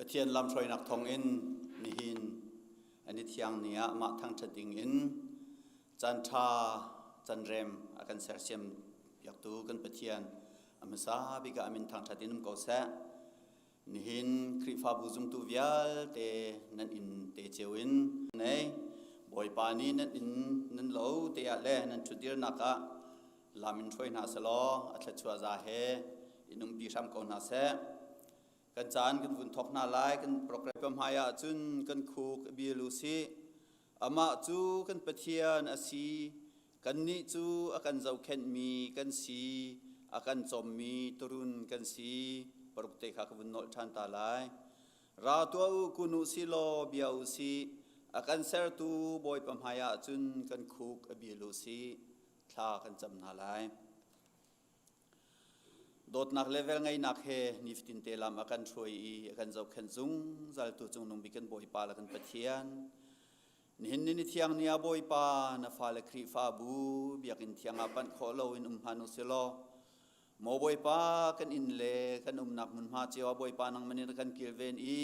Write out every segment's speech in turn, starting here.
Pathian lamhruainak thawngin nihin an i thiang ni ah mah thangṭhat ding in caan ṭha can rem a kan sersiam piaktu kan Pathian a hmasa bik ah a min thangṭhat in um ko seh. Nihin Khrihfabu zumtu vialte nan inn te cio in nei Bawipa nih nan inn nan lo te ah le nan ṭhutdirnak ah lam in hruai hna selaw a thluachuah za he in umpi hram ko hna seh. Kan caan kan vun thawk hna lai kan program hmai ah cun kan khuk bil u sih. Amah cu kan Pathian a si. Kannih cu a kan zohkhenhmi kan si, a kan cawmmi turun kan si. Paruk te kha ka vun nolh ṭhan ta lai. Ra tuah u, kun u si law bia u sih. A kan sertu Bawipa hmaiah cun kan khuk a bil u sih. Thla kan cam hna lai. Dawtnak le velngeihnak he nifatin te lam a kan hruai i a kan zohkhenh zungzaltu cungnung bik kan Bawipa le kan Pathian. Nihin ni ni thiang ni ah Bawipa na fale Khrihfabu biakinn thiang ah panh khawh loin um hman u silaw maw Bawipa kan inn le kan umnak hmunhma cio ah Bawipa nangmah nih na kan kilven i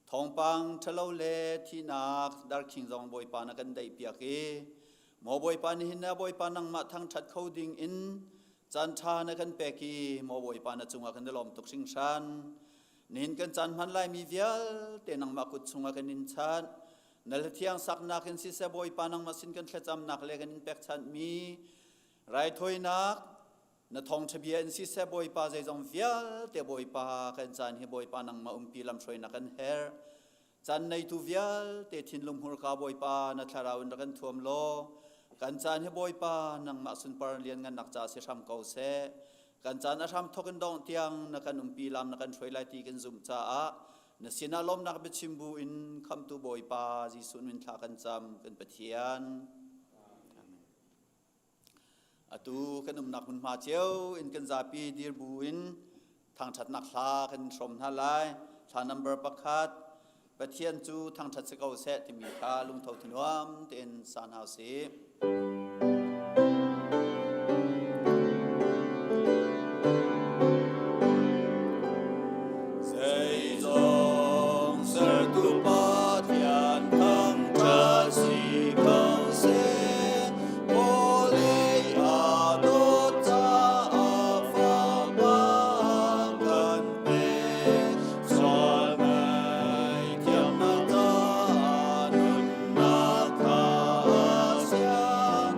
thawngpang ṭhalo le thihnak darkhing zong Bawipa na kan daihpiak i Maw Bawipa nihin na Bawipa nangmah thangṭhat kho ding in caan ṭha na kan pek i maw Bawipa na cungah kan i lawm tuk hringhran. Nihin kan caan hman laimi vialte nangmah kut chungah kan in chanh. Na hlathiang saknak in siseh Bawipa nangmah sin kan thlacamnak le kan in pekchanhmi raithawinak na thawngṭha bia in siseh Bawipa zeizong vialte Bawipa kan caan hi Bawipa nangmah umpi lamhruainak kan herh. Caan neitu vialte thinlung hmurka Bawipa na thlarau in rak kan thuam law kan caan hi Bawipa nangmah sunpar lianngannak ca si hram ko seh. Kan caan a hram thawk in dongh tiang na kan umpi lam na kan hruai lai ti kan zumh caah na sinah lawmnak biachim bu in khamtu Bawipa Jesuh min thla kan cam kan Pathian. Amen. Atu kan umnak hmunhma cio in kan zapi dir bu in thangṭhatnak hla kan hrawm hna lai. Hla number pakhat Pathian cu thangṭhat si ko seh timi kha lungtho thanuam tein sa hna usih. Zeizong sertu Pathian thangṭhat si ko seh, vawlei aa dawt caah fapa kan pek. Sual ngaihthiamnak caah nunnak kha a sian.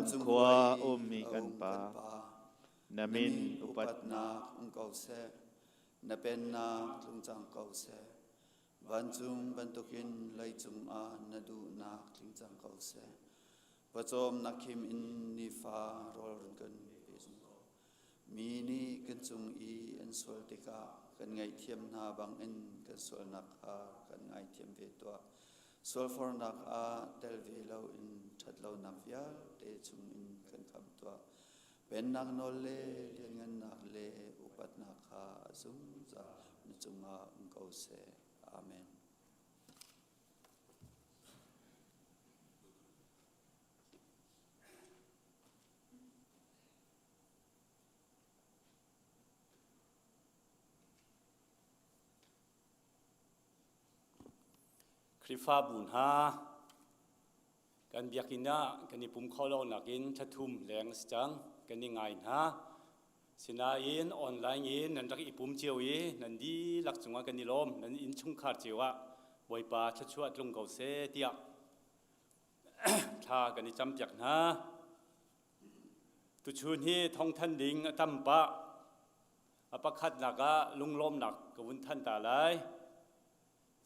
Vancung khua i ummi a kan um Pa, kan Pa, na na min min upatnak upatnak um ko seh, na pennak tlung cang ko seh. Vancung bantukin leicung ah na duhnak tling cang ko seh. Pawcawmnak khim in nifa rawl run kan pe zungzal. Mi nih kan cung i an sual tikah kan ngaihthiam hna bangin kan sualnak kha kan ngaithiam ve tuah. Sualfornak ah tel ve loin ṭhatlonak vialte chungin kan khamh tuah. Pennak nawl le lianngannak le upatnak kha a zungzal na cungah um ko seh. Amen. Khrihfabu hna kan biakinn ah kan i pum kho lo nakin thathum leng a si cang kan i ngai hna. Sinain online in nan rak i pum cio i nan dihlak cungah kan i lawm nan innchungkhar cio ah Bawipa thluachuah tlung ko seh tiah thla kan i campiak hna. Tuchun hi thawngthan ding a tam pah. A pakhatnak ah lunglawmnak ka vun than ta lai.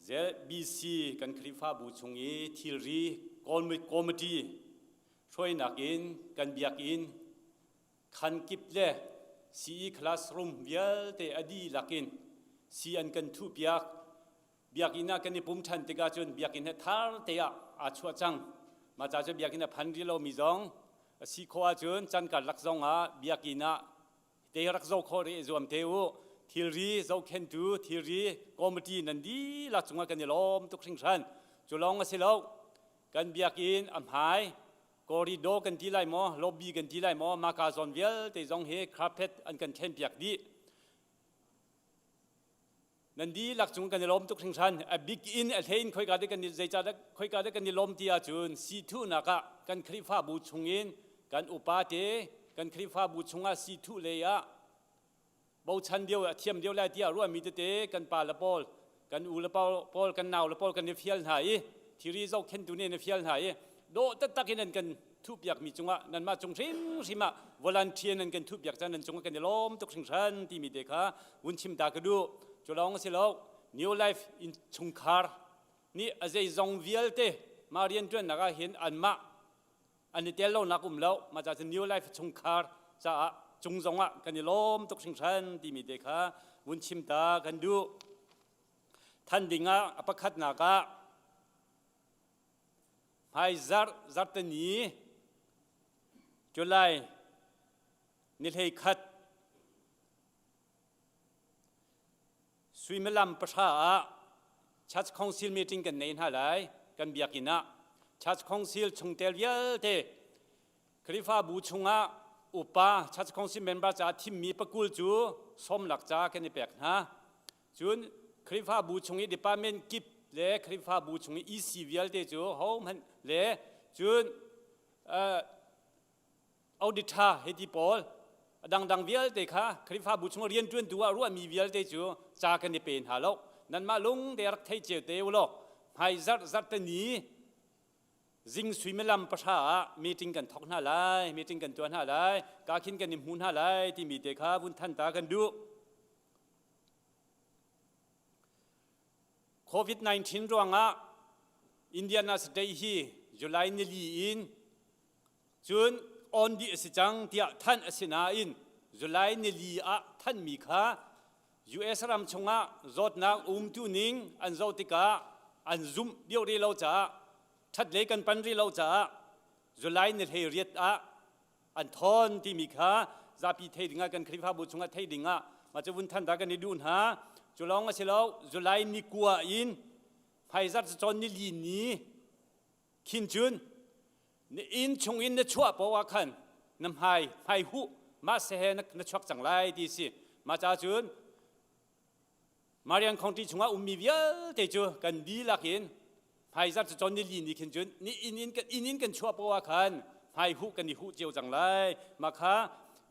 ZBC kan Khrihfabu chung i thilri committee hruainak in kan biakinn khan kip le CE classroom vialte a dihlak in si an kan thuhpiak. Biakinn ah kan i pum ṭhan tikah cun biakinn he thar te ah aa chuah cang. Mah ca cu biakinn a phan rih lomi zong a si khawh ahcun chan karlak zong ah biakinn ah te rak zoh khawh rih i zuam te u. Thilri zohkhenhtu thilri committee nan dihlak cungah kan i lawm tuk hringhran. Cu lawng a si lo. Kan biakinn a hmai corridor kan ti lai maw, lobby kan ti lai maw, maka zawn vialte zong hi carpet an kan thlenpiak dih. Nan dihlak cung kan i lawm tuk hringhran. A big in a hlei in khoika dek kan i zeicah khoika dek kan i lawm ti ahcun sithuhnak ah kan Khrihfabu chungin kan upa te kan Khrihfabu chungah sithuh lei ah bochan deuh a thiam deuh lai tiah ruahmi tete kan pa le pawl kan u le pawl kan nau le pawl kan i fial hna i thiri zohkhentu nih an i fial hna i dawh taktak in an kan thuhpiakmi cungah nanmah cung hrimhrim ah volunteer nan kan thuhpiak caan nan cungah kan i lawm tuk hringhran timi te kha vun chim ta ka duh. Cu lawng a si lo, New Life in chungkhar nih a zeizong vialte mah rianṭuannak ah hin anmah an i tel lonak um lo. Mah ca cun New Life chungkhar caah cung zongah kan i lawm tuk hringhran timi te kha vun chim ta kan duh. Than ding ah a pakhatnak ah Hmaizarh zarhteni July ni 11 suimilam 9 ah Church Council meeting kan nei hna lai kan biakinn ah Church Council chungtel vialte Khrihfabu chungah upa Church Council member ca thimmi pakul cu sawmlak ca kan i pek hna. Cun Khrihfabu chung i department kip le Khrihfabu chung i EC vialte cu hohmanh le cun auditor hiti pawl a dangdang vialte kha Khrihfabu chung rianṭuantu ah ruahmi vialte cu ca kan i pe hna lo. Nanmah lung te rak thei cio te u law hmai zarh zarh te ni Zing suimilam 9 ah meeting kan thok hna lai, meeting kan tuah hna lai, ka khin kan i hmu hna lai timi te kha vun than ta kan duh. COVID-19 ruangah Indiana State hi July nili in cun on dih a si cang tiah thanh a si nain July nili ah thanmi kha US ram chungah zawtnak umtu ning an zoh tikah an zumh deuh rih lo caah ṭhatlei kan pan rih lo caah July ni 18 ah an thawn timi kha zapi thei dingah kan Khrihfabu chungah thei dingah mah cu vun than ta kan i duh hna. Cu lawng a si lo July ni 9 in hmaizarh cawn ni li ni khin cun na inn chung in na chuah paoh ah khan na hmai hmai huh mah sehe na chuak cang lai ti si. Mah ca cun Marian County chungah ummi vialte cu kan dihlak in hmaizar cu con ni li ni khin cun ni inn in kan inn in kan chuah paoh ah khan hmai huh kan i huh cio cang lai. Mah kha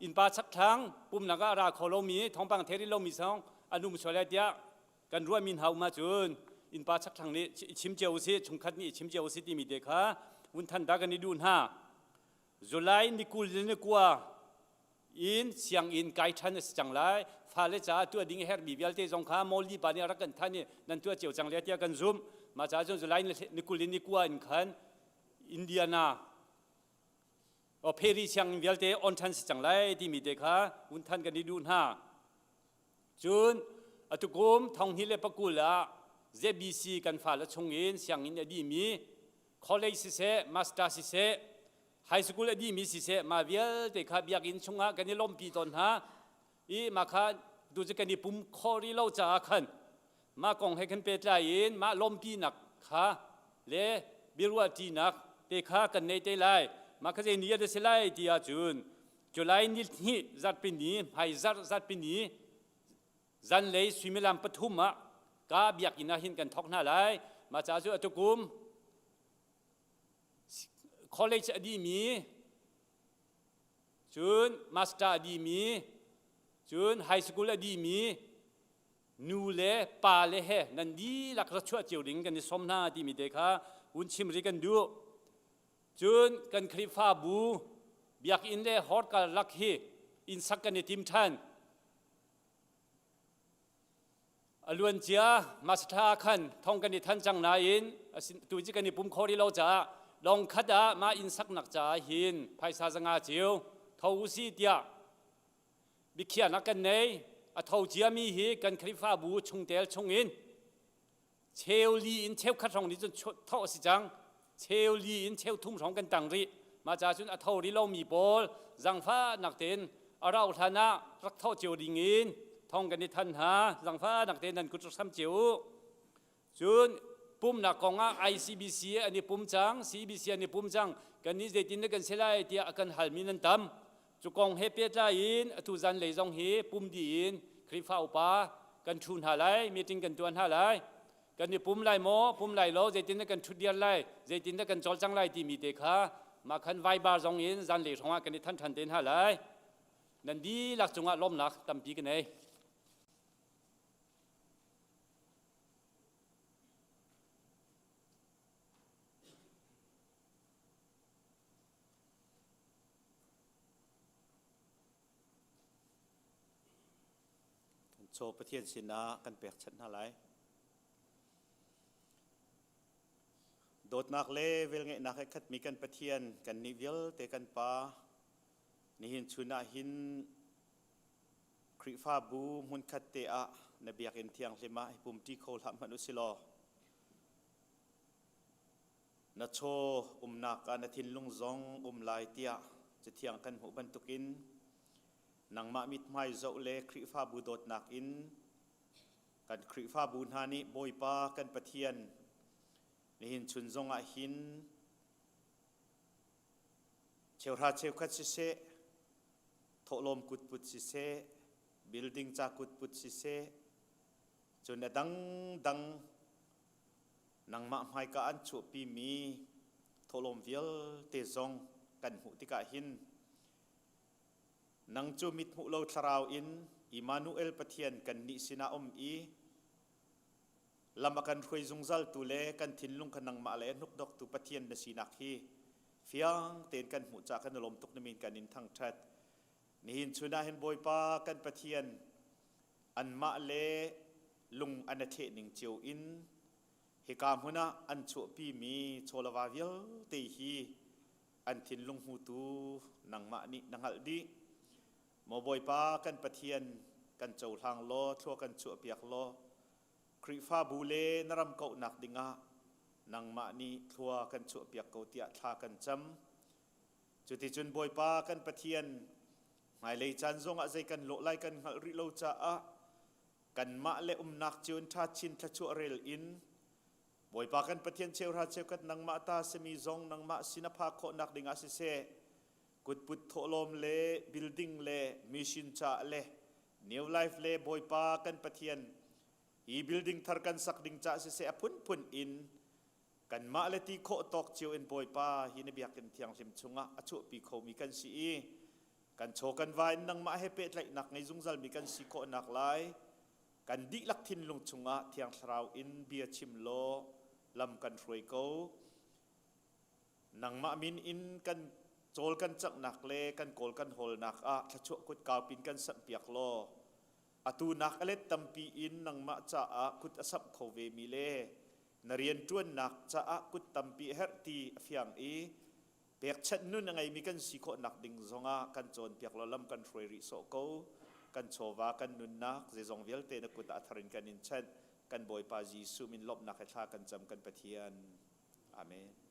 innpa chakthlang pumnak ah ra kho lomi thawngpang thei lomi song an um sual lai tiah kan ruahmi hna um ahcun innpa chakthlang nih i chim cio usih, chungkhat nih i chim cio usih timi te kha vun than ta kan i duh hna. July ni 20 le ni 9 in sianginn kai ṭhan a si cang lai. Fale caah tuah ding a herhmi vialte zong kha Mawli pa nih a rak kan thanh i nan tuah cio cang le tiah kan zumh. Mah caah cun July ni 20 le ni 9 in khan Indiana Perry sianginn vialte on ṭhan si cang lai timi te kha un than kan i duh hna. Cun atukum 2020 ah ZBC kan fale chungin sianginn a dihmi college siseh, master siseh, high school a dihmi siseh, mah vialte kha biakinn chungah kan i lawmhpi tawn hna i mah kha tu cu kan i pum khawh rih lo caah khan mah kong he khan pehtlai in mah lawmhpinak kha le biaruahṭinak te kha kan nei te lai. Mah kha zei ni a si lai ti ahcun July ni hnih zarhpini hmai zarh zarhpini zanlei suimilam 3 ah ka biakinn ah hin kan thawk hna lai. Mah ca cu atukum college a dihmi cun master a dihmi cun high school a dihmi nu le pa le he nan dihlak ra chuah cio ding kan i sawm hna timi te kha hun chim rih kan duh. Cun kan Khrihfabu biakinn le horkal lak hi inn sak kan i tim ṭhan. A luancia Master khan thong kan i than cang nain tu cu kan i pum kho rih lo caah lawng khat ah mah inn saknak caah hin phaisa 500 cio tho usih tiah biakhiahnak kan nei. A tho ciami hi kan Khrihfabu chungtel chungin cheu li in cheu khat hrawng nih cun thawh a si cang. Cheu li in cheu thum hrawng kan tang rih. Mah caah cun a tho rih lomi pawl zangfahnak tein a rauh hlan ah rak thawh cio ding in thong kan i than hna. Zangfahnak tein nan kut rak sam cio u. Cun pumnak kong ah ICBC an i pum cang, CBC an i pum cang. Kannih zeitin dah kan si lai tiah a kan halmi nan tam. Cu kong he pehtlai in atu zanlei zong hi pum dih in Khrihfa upa kan ṭhu hna lai, meeting kan tuah hna lai. Kan i pum lai maw, pum lai lo, zeitin dah kan ṭhut diar lai, zeitin dah kan cawlcang lai timi te kha mah khan Viber zong in zanlei hrawng ah kan i than ṭhan te hna lai. Nan dihlak cungah lawmnak tampi ka nei. Kan chaw Pathian sinah kan pekchanh hna lai. Dawtnak le velngeihnak he khatmi kan Pathian, kan nih vialte kan Pa, nihin chun ah hin Khrihfabu hmunkhat te ah na biakinn thianghlim ah hi pumṭi kho hlah hmanh u si law, Na chaw umnak ah na thinlung zong um lai tiah Cathiang kan hmuh bantukin nangmah mithmai zoh le Khrihfabu dawtnak in kan Khrihfabu hna nih Bawipa kan Pathian nihin chun zongah hin cheuhra cheukhat siseh, thawhlawm kutput siseh, building ca kutput siseh, cun a dangdang Nangmah hmaika an chuahpimi thawhlawm vialte zong kan hmuh tikah hin nang cu mithmuh lo thlarau in Immanuel Pathian kannih sinah um i lam a kan hruai zungzaltu le kan thinlung kha nangmah le a hnukdoktu Pathian na sinak hi fiang tein kan hmuh caah kan i lawm tuk na min kan in thangṭhat. Nihin chun ah hin Bawipa kan Pathian anmah le lung an i thleh ning cio in hika hmun ah an chuahpimi chawlava vialte hi an thinlung hmutu nangmah nih na hngalh dih. Maw Bawipa kan Pathian kan cohlang law thlua kan chuahpiak law Khrihfabu le na ram kauhnak dingah nangmah nih thlua kan chuahpiak ko tiah thla kan cam. Cuticun Bawipa kan Pathian hmailei caan zongah zei kan lawh lai kan hngalh rih lo caah kanmah le umnak cio in ṭha chin thluachuah rel in Bawipa kan Pathian cheuhra cheukhat nangmah ta simi zong nangmah sin a phak khawhnak dingah siseh kutput thawhlawm le building le mission caah le New Life le Bawipa kan Pathian hi building thar kan sak ding caah siseh a phunphun in Kanmah le ti khawh tawk cio in Bawipa hi na biakinn thianghlim chungah a chuahpi khomi kan si i kan chaw kan va in nangmah he pehtlaihnak ngei zungzalmi kan si khawhnak lai kan dihlak thinlung chungah Thiang Thlarau in bia chim law lam kan hruai ko. Nangmah min in kan Cawl kan canghnak le kan kawl kan hawlnak ah thluachuah kut kaupin kan samhpiak law atu nak a let tampi in nangmah caah kut a samh kho ve mi le na rianṭuannak caah kut tampi a herh ti a fiang i pekchanh nun a ngeimi kan si khawhnak ding zongah kan cawnpiak law lam kan hruai rih sawh ko. Kan chawva kan nunnak zeizong vialte na kut ah thar in kan in chanh. Kan Bawipa Jesuh min lawmhnak he thla kan cam kan Pathian. Amen.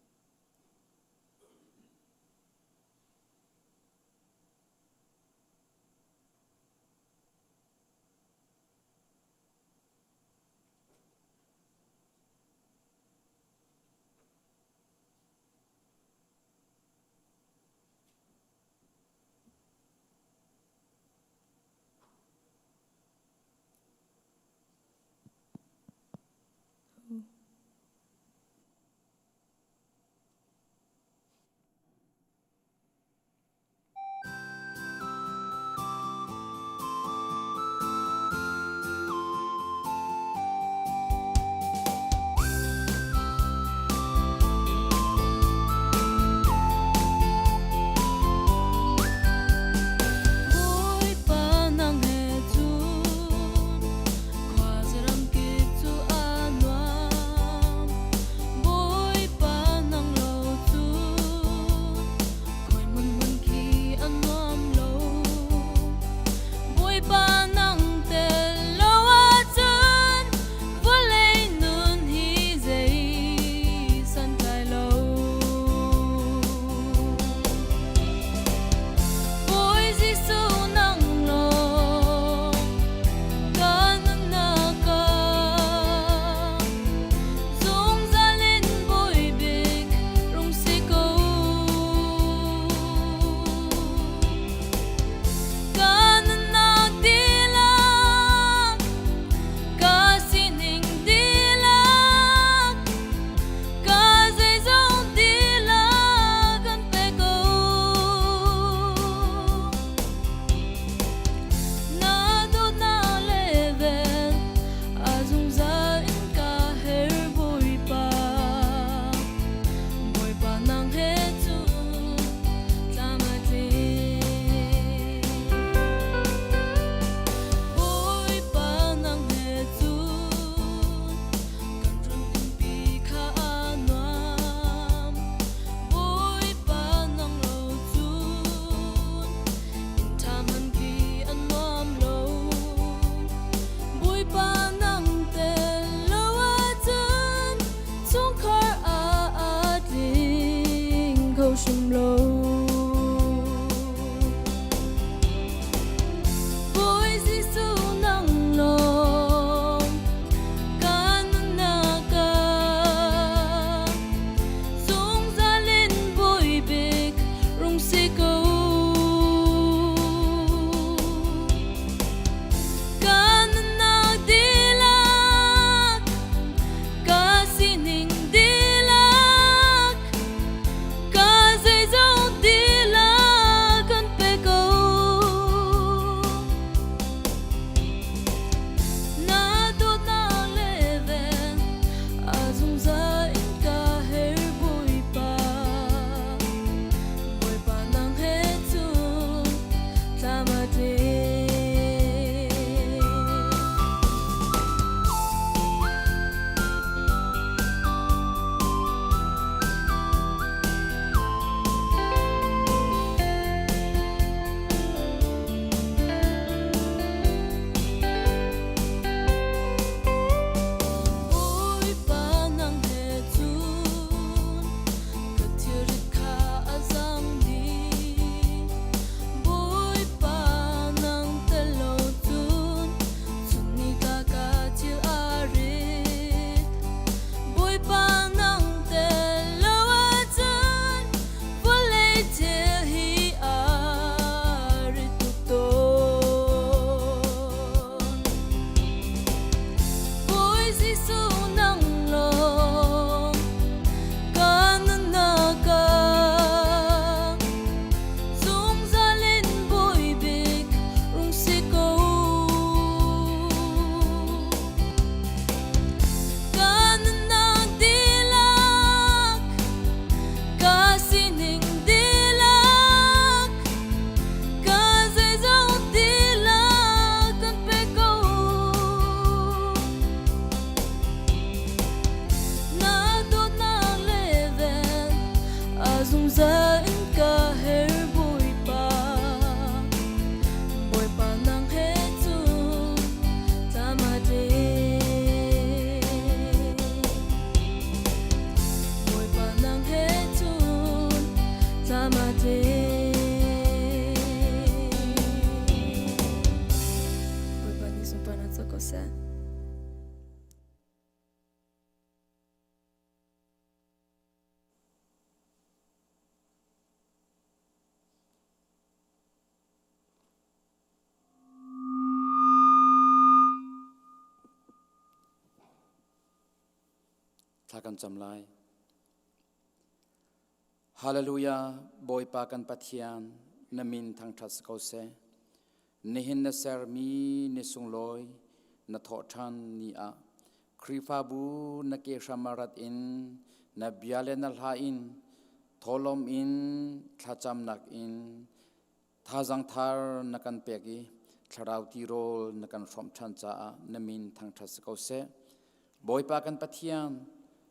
Thla kan cam lai. Hallelujah, Bawipa kan Pathian, na min thangṭhat si ko seh. Nihin na sermi ni sunglawi na thawhṭhan ni ah Khrihfabu na ke hram ah rat in na bia le na hla in thawhlawm in thlacamnak in Thazaang thar na kan pek i thlarau tirawl na kan hrawmh ṭhan caah na min thangṭhat si ko seh. Bawipa kan Pathian,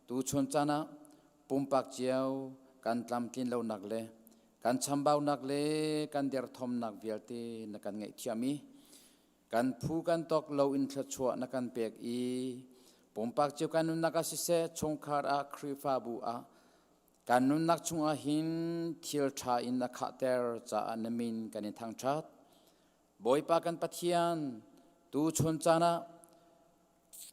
tuchun caan ah pumpak cio kan tlamtlin lonak le kan chambaunak le kan derthawmnak vialte na kan ngaihthiam i kan phu kan tawk lo in thluachuah na kan pek i pumpak cio kan nunnak ah siseh chungkhar ah Khrihfabu ah Kan nunnak chungah hin thil ṭha in a khahter caah na min kan in thangṭhat. Bawipa kan Pathian, tuchun caan ah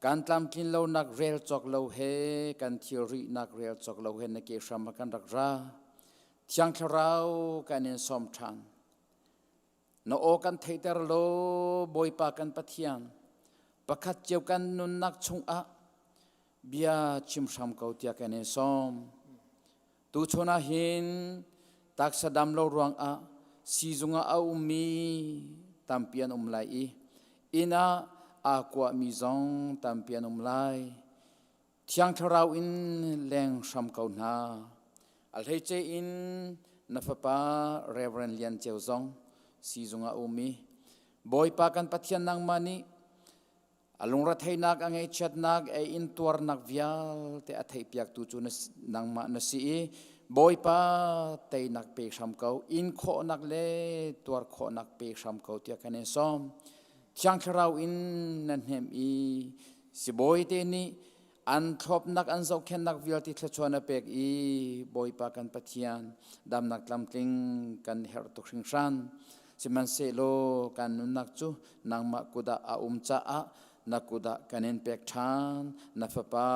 kan tlamtlin lonak rel cawk lo he kan thilrihnak rel cawk lo he na ke hram ah kan rak ra. Thiang Thlarau kan in sawm ṭhan. Na aw kan theihter law Bawipa kan Pathian, pakhat cio kan nunnak chungah bia chim hram ko tiah kan in sawm. Tuchun ah hin taksa dam lo ruangah siizung ah a ummi tampi an um lai i inn ah aa kuahmi zong tampi an um lai. Thiang Thlarau in leng hram ko hna. A hleice in na fapa Reverend Lian Ceu zong siizung ah um i Bawipa kan Pathian nangmah nih a lungretheihnak, a ngaihchiatnak, a intuarnak vialte a theihpiaktu cu nangmah na si i Bawipa teinak pe hram ko, in khawhnak le tuar khawhnak pe hram ko tiah kan in sawm. Thiang Thlarau in na hnemh i sibawi te nih an thlopnak an zohkhenhnak vialte thluachuah na pek i Bawipa kan Pathian damnak tlamtling kan herh tuk hringhran. Sihmanhsehlaw kan nunnak cu nangmah kut ah a um caah na kut ah kan in pek ṭhan. Na fapa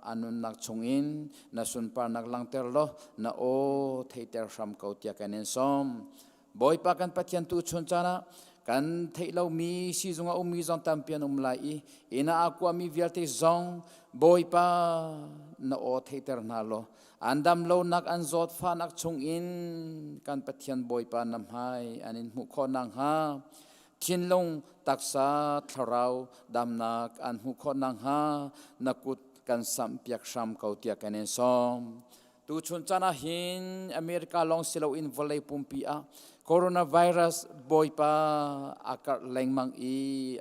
a nunnak chungin na sunparnak langhter law na aw theihter hram ko tiah kan in sawm. Bawipa kan Pathian tu chun caan ah kan theih lomi siizung a ummi zong tampi an um lai i inn ah aa kuahmi vialte zong Bawipa na aw theihter hna law an dam lonak an zawtfahnak chungin kan Pathian Bawipa na hmai an in hmuh khawh nakhnga thinlung taksa thlarau damnak an hmuh khawh nakhnga na kut kan samh piak hram ko tiah kan in sawm. Tuchun caan ah hin America lawng si loin vawlei pumpi ah coronavirus bawipa a karh lengmang i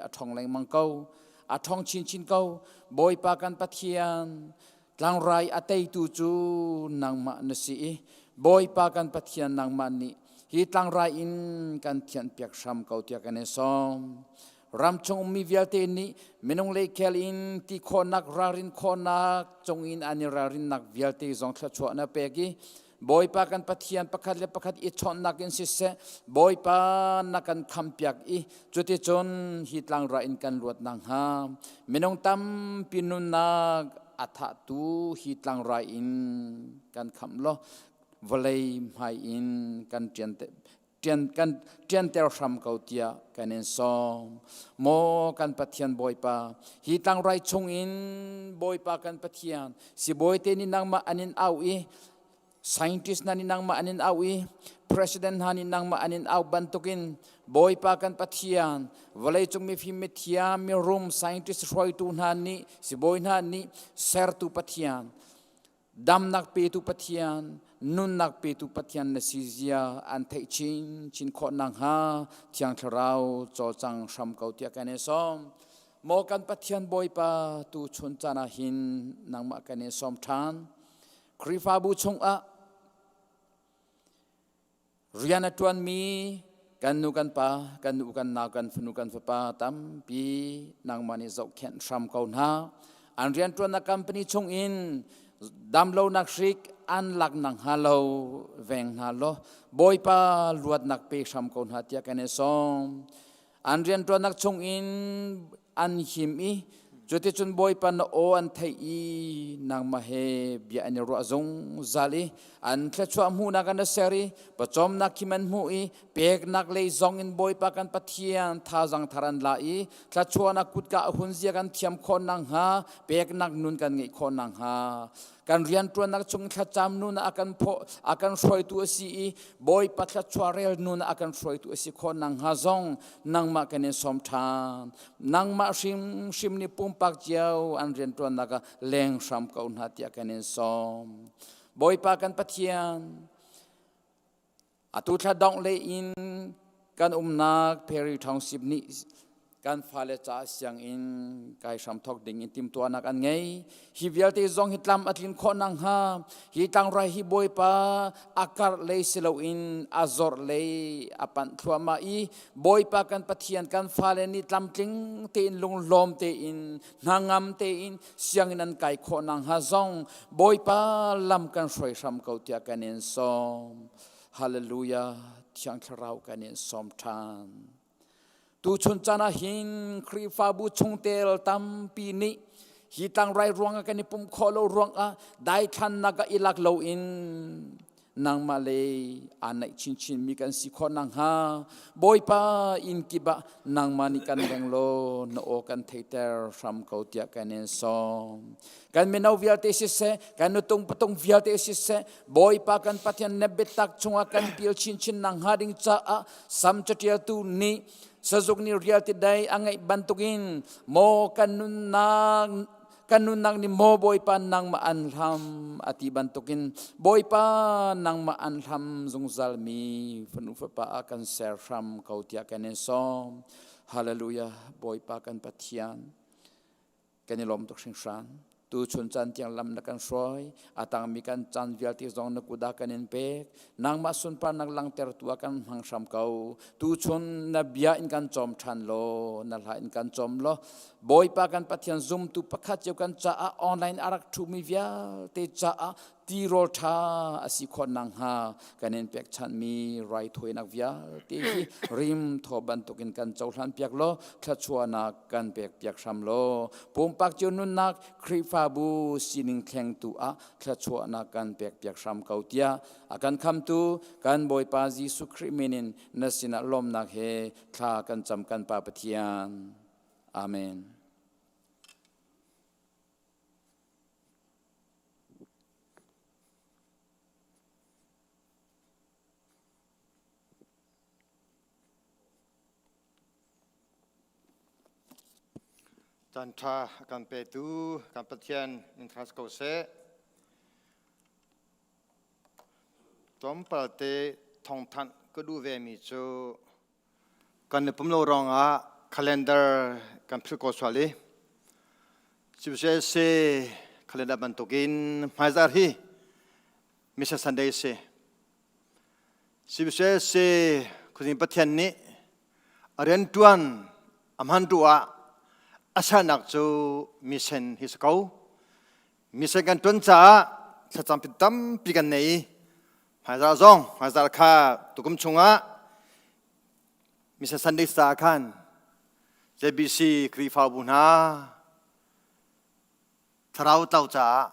a ṭhong lengmang ko. A ṭhong chinchin ko. Bawipa kan Pathian, tlangrai a teitu cu nangmah na si i Bawipa kan Pathian nangmah nih hi tlangrai in kan thianhpiak hram ko tiah kan in sawm. Ramchung ummi vialte nih minung leikhel in ti khawhnak, ralrin khawhnak cungin an i ralrinnak vialte zong thluachuah na pek i Bawipa kan Pathian pakhat le pakhat i chawnhnak in siseh Bawipa na kan khampiak i cuticun hi tlangra in kan luat nakhnga minung tampi nunnak a thahtu hi tlangra in kan khamh law vawlei hmai in kan ṭian kan ṭianter hram ko tiah kan in sawm. Maw kan Pathian Bawipa, hi tlangrai chungin Bawipa kan Pathian, sibawi te nih nangmah an in au i scientist hna nih nangmah an in au i president hna nih nangmah an in au bantukin Bawipa kan Pathian, vawleicung mifim mithiam mirum scientist hruaitu hna nih sibawi hna nih sertu Pathian Damnak petu Pathian, nunnak petu Pathian na si zia an theih chinchin khawh nakhnga Thiang Thlarau cawlcang hram ko tiah kan i sawm. Maw kan Pathian Bawipa tu chun caan ah hin nangmah kan i sawm ṭhan. Khrihfabu chungah Rian a ṭuanmi kan nu kan pa, kan nu kan nau, kan fanu kan fapa tampi nangmah nih zohkhenh hram ko hna. An rianṭuannak company chungin damlonak hrik an lak nakhnga lo veng hna law Bawipa luatnak pe hram ko hna tiah kan i sawm. An rianṭuannak chungin an him i Cuticun Bawipa na aw an theih i nangmah he bia an i ruah zungzal i an thluachuah hmuhnak an ser i pawcawmnak khim an hmuh i peknak lei zong in Bawipa kan Pathian thazang thar an la i thluachuahnak kutka a hun zia kan thiam khawh nakhnga peknak nun kan ngeih khawh nakhnga kan rianṭuannak chung thlacam nun a kan phaw a kan hruaitu a si i Bawipa thluachuah rel nun a kan hruaitu a si khawh nakhnga zong nangmah kan in sawm ṭhan. Nangmah hrimhrim nih pumpak cio an rianṭuannak ah leng hram ko hna tiah kan in sawm. Bawipa kan Pathian, atu thla dongh lei in kan umnak Perry Township nih kan fale ca sianginn kai hram thawk ding in timtuahnak an ngei. Hi vialte zong hi tlam a tlin khawh nakhnga hi tlangrai hi Bawipa a karh lei si loin a zorh lei a panh thluahmah i Bawipa kan Pathian kan fale nih tlamtling tein lunglawm tein hnangam tein sianginn an kai khawh nakhnga zong Bawipa lam kan hruai hram ko tiah kan in sawm. Hallelujah Thiang Thlarau kan in sawm ṭhan. Tuchun caan ah hin Khrihfabu chungtel tampi nih hi tlangrai ruangah kan i pumh khawh lo ruangah daithlannak ah i lak loin nangmah lei aa naih chinchin mi kan si khawh nakhnga Bawipa inn kip ah nangmah nih kan leng law na aw kan theiter hram ko tiah kan in sawm. Kan mino vialte siseh, kan nutung patung vialte siseh, Bawipa kan Pathian na biatak chungah kan pil chinchin nakhnga ding caah sam catialtu nih sazuk nih rial ti dai a ngeih bantukin maw kan nunnak kan nunnak nih maw Bawipa nangmah an hlam a ti bantukin Bawipa nangmah an hlam zungzal mi fanu fapa ah kan ser hram ko tiah kan in sawm. Hallelujah Bawipa kan Pathian. Kan i lawm tuk hringhran. Tu chun caan tiang lam na kan hruai. A tangmi kan caan vialte zong na kut ah kan in pek. Nangmah sunparnak langhtertu ah kan hmang hram ko. Tu chun na bia in kan cawm ṭhan law, na hla in kan cawm law, Bawipa kan Pathian zumtu pakhat cio kan caah online a rak ṭhumi vialte caah tirawl ṭha a si khawh nakhnga kan in pekchanhmi raithawinak vialte hi rim thaw bantukin kan cohlan piak law thluachuahnak kan pek piak hram law pumpak cio nunnak Khrihfabu sining thlengtu ah thluachuahnak kan pek piak hram ko tiah a kan khamtu kan Bawipa Jesuh Khrih min in na sinah lawmnak he thla kan cam kan Pa Pathian. Amen. Caan ṭha a kan petu kan Pathian in thras ko seh. Tlawmpal te thawngthanh ka duh vemi cu Kan i pum lo ruangah calendar kan philh ko sual i CBCUSA calendar bantukin hmaizarh hi Mission Sunday a si. CBCUSA khuazing Pathian nih a rianṭuan a hman tu ah a sernak cu mission hi si ko. Mission kan ṭuan caah thlacam tampi kan nei i Hmaizarh zong hmaizarh kha tukum chungah Mission Sunday sa khan JBC Khrihfabu hna thlarau tlau caah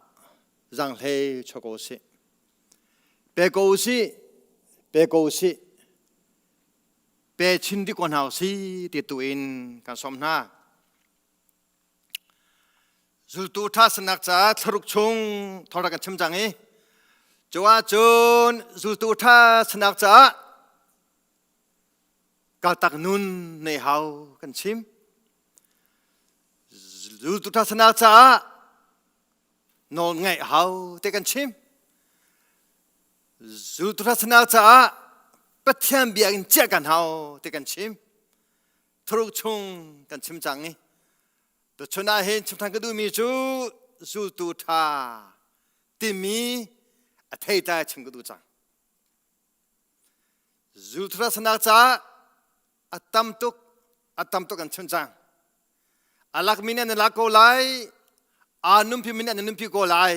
zanghlei chuak ko usih. Pe ko usih, pe ko usih, pe chin dih ko hna usih ti tu in kan sawm hna. Zultu ṭha sinak caah thlaruk chung thawngṭha kan chim cang i cu ahcun zultu ṭha sinak caah kaltak nun nei hau kan chim. Zultu ṭha sinak caah nawl ngaih hau te kan chim. Zultu ṭha sinak caah Pathian bia in ciah kan hau te kan chim. Thuruk chung kan chim cang i tuchun ah hin chim than ka duhmi cu zultu ṭha timi a theitlai chim ka duh cang. Zultu ṭha sanak caah a tam tuk a tam tuk an chim cang. A lakmi nih an lak ko lai, aa nunpi mi nih an nunpi ko lai.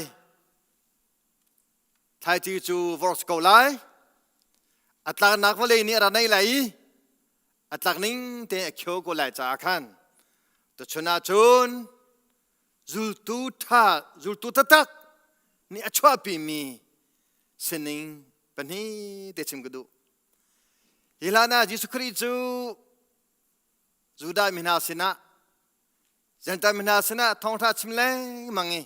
Thlaici cu vor ko lai. A tlaknak vawlei nih a ra nei lai i a tlak ning te a khio ko lai caah khan tuchun ah cun. Zultu ṭha, zultu taktak nih a chuahpimi sining pahnih te chim ka duh. Hi hlan ah Jesuh Khrih cu Judah mi hna sinah Gentile mi hna sinah thawngṭha chim lengmang i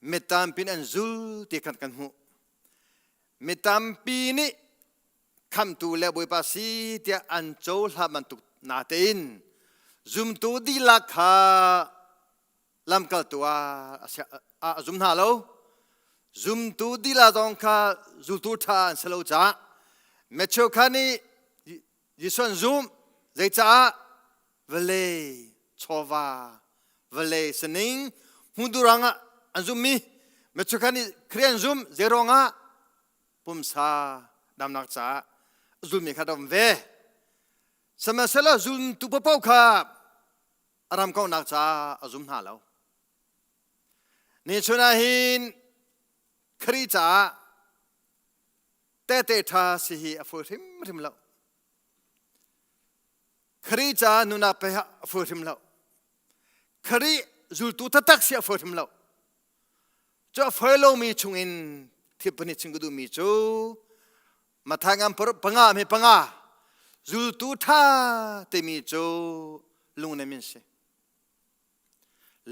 mi tampi an zul ti khan kan hmuh. Mi tampi nih khamtu le Bawipa si tiah an cohlan bantuk natein zumtu dihlak kha lamkaltu ah a zum hna lo. Zumtu dihlak zong kha zultu ṭha an si lo caah Matthew kha nih Jesuh an zumh. Zeicah? Vawlei chawva, vawlei sining hmutu ruangah an zumhmi Matthew kha nih Khrih an zumh. Zei ruangah? Pumsa damnak caah a zulmi kha dam ve. Sihmanhsehlaw zultu paohpaoh kha a ram kauhnak caah a zum hna lo. Ni chun ah hin Khrih caah tehte ṭha si hi a fawi hrimhrim lo. Khrih caah nunak pe a fawi hrim lo. Khrih zultu taktak si a fawi hrim lo. Cu a fawi lomi chungin thil pahnih chim ka duhmi cu Matthai ngan panga mi panga zultu ṭha timi cu lungnem in si.